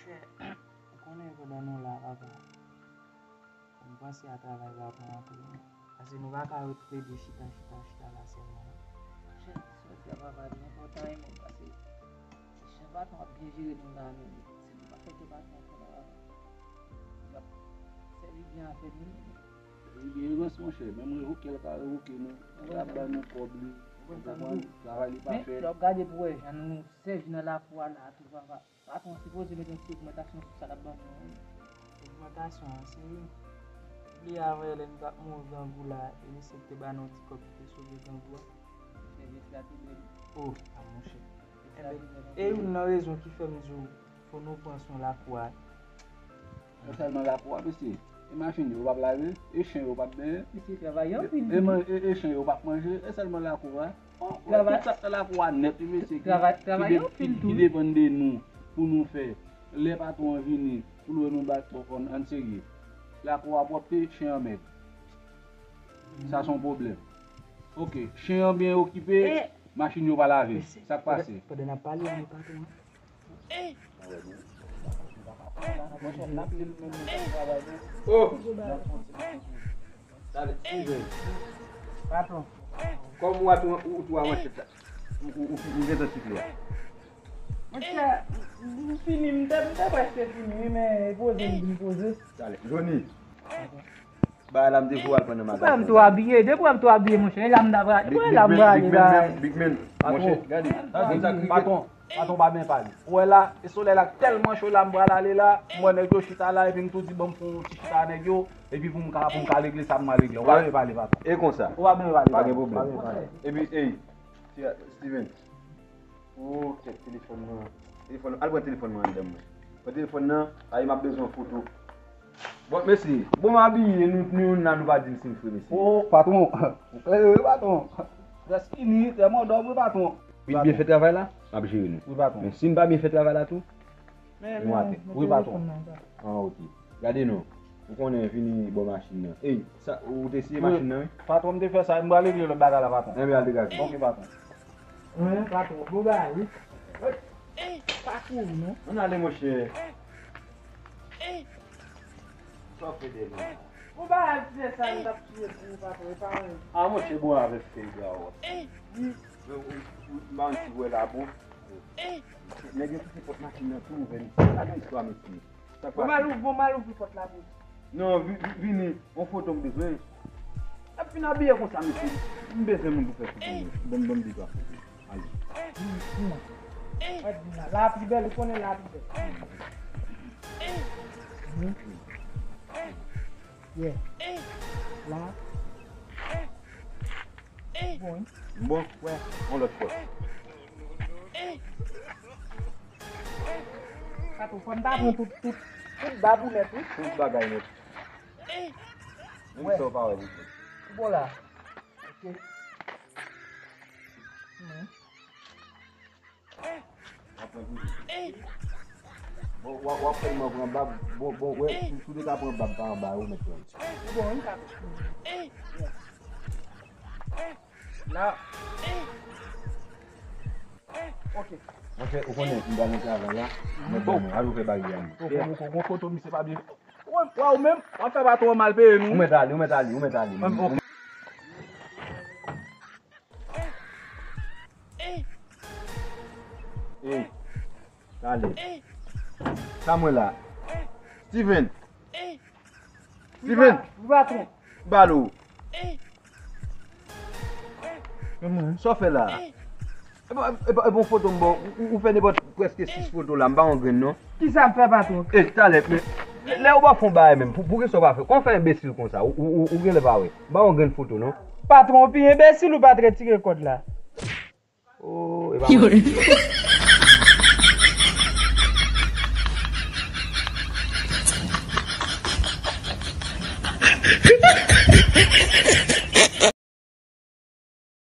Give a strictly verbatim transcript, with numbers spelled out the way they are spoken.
Ou konnen pandan nou la, papa, m panse a travay patwon an tou. Paske nou pa ka ret tou lede chita, chita, chita la sèlman. Monchè, sa w di a papa, li enpòtan wi, menm, paske jan patwon ap byen jere nou la, menm, si nou pa fè ke patwon an pran, l ap sèvi byen avè nou. Li gen rezon, monchè. Menm revoke l ka revoke nou. L ap ban nou kòb li. Ou konprann? Travay li pa fèt. Men lè w ap gade pou wè jan nou sèvi nan lakou a la tou, papa. Patwon an sipoze mete yon ti ogmantasyon sou sa l ap ban nou an, wi. Ogmantasyon an, se wi. Bliye avè lè n t ap mouri grangou la, e misye ki te ba nou yon ti kòb ki te sove grangou a. Misye vin fè tou bèl. O, a monchè. Enben, e youn nan rezon ki fè m di w, fò nou pran swen lakou a. E sèlman lakou a, mesye. E machin yo p ap lave, e chen yo p ap benyen. Misye travay anpil tou. E, e, e chen yo p ap manje, e sèlman lakou a. Travay. Tout sa k nan lakou a nèt, wi, mesye, ki, travay, ki travay de-, anpil ki, tou, ki wi. Depann de nou pou nou fè. Lè patwon an vini, pou l wè nou bat, bon, ann, ann serye. Lakou a pwòpte, chen an mèg. Sa se yon pwoblèm. Oke, chen an byen okipe, machin yo pa lave. Sa k pase? Pandan n ap pale a, men patwon an. Oh! Talè, Steven. Patwon. Kòm ou ap tou, ou tou a manchèt la. Ou, ou, ou, ou gentan sifle a. Monchè, m fini, m te, m te prèske fini, wi, men poze m vin poze. Talè. Johnny. Bagay la m te pou al pran nan magazin. Ou wè m tou abiye, depi w wè m tou abiye, monchè, e la m ta prale, e la m prale, bagay. Big Man, monchè, gade, gade sa k rive. Patwon, patwon pa byen pale. Ou wè la, e solèy la tèlman cho la, m pral ale la, m wè nèg yo chita la, epi m tou di, ban m fè yon ti chita a nèg yo, epi pou m ka, pou m ka regle sa m pral regle. Ou pa byen pale, patwon. E konsa. Ou pa byen pale, patwon. Pa gen pwoblèm. Epi, ey, Steven, O, kèt telefòn mwen. Telefòn, al pran telefòn mwen anndan mwen. Pran telefòn nan, ayi m ap bezwen yon foto. Bon, mesye, bon m abiye, nou, nou youn la, nou pa di m si m fre, mesye. O, patwon, ou klere wi, patwon. Prèske ini, tè mòdòm wi, patwon. Wi, byen fè travay la, m ap jere nou. Wi, patwon. Men si n pa byen fè travay la tou, nou atè. Wi, patwon. Ah, ok. Gade non. Ou konnen vini bò machin nan. Ey, sa, ou te siye machin nan, wi? Patwon, m te fè sa, m pral regle lòt bagay la, patwon. Enben, al degaje. Ok, patwon. Wi, patwon, bon bagay, wi. Ey, pa kouri, non. Ann ale, monchè. Sa w fè dèyè mwen? Bon bagay, ti sè sa, m t ap tiye pou ou, patwon, e pa anyen. Ah, monchè, bon avèk fèy bwa wòs. Wi. Ou, ou, m pa konn si w wè la, bon. Nèg yo kite pòt machin nan tou ouvè, mesye. Gade istwa, mesye. Sa k pase? Bon, m al ouv-, bon, m al ouvri pòt la pou ou. Non, vi-, vi-, vini. Yon foto m bezwen. N ap fin abiye konsa, mesye. M bezwen moun pou fè foto m. Ban m, ban m de twa foto. Ale. Lapli bèl, ou konnen lapli bèl. Mhm. Yeah. La. Bon. Bon, wè, yon lòt fwa. Kato, fò n ta pran tout, tout, tout bab ou nèt, wi. Tout bagay nèt. Menm sa w pa wè, wi. Ou bon la. Ok. Mhm. Bon, w ap, w ap sèlman pran bab. Bon, bon, wè, si, si w te ka pran bab pa anba, ou mèt pran. Ou bon, wi, kato. La. Ok. Monchè, ou konnen, m pral nan travay la. M mèt dòmi. Al ouvè baryè a. Ou konn, ou konn, ou konn foto misye pa byen. Wè, wè, ou menm, w ap fè patwon an mal peye nou. Ou mèt ale, ou mèt ale, ou mèt ale. Ey, talè. Sa mwen la. Steven. Steven. Wi, patwon. Balo. Sa w fè la? E bon, e bon, e bon foto m ba w, ou, ou fè nenpòt prèske sis foto la, m pa wè yon grenn non. Kisa m fè patwon? E talè, men, lè ou pa fè yon bagay menm, pou, poukisa w pa fè? Kòman w fè enbesil konsa? Ou, ou, ou, ou genlè pa wè. M pa wè yon grenn foto non. Patwon, ou pi enbesil ou pa t retire kòd la? Oh, e pa mwen.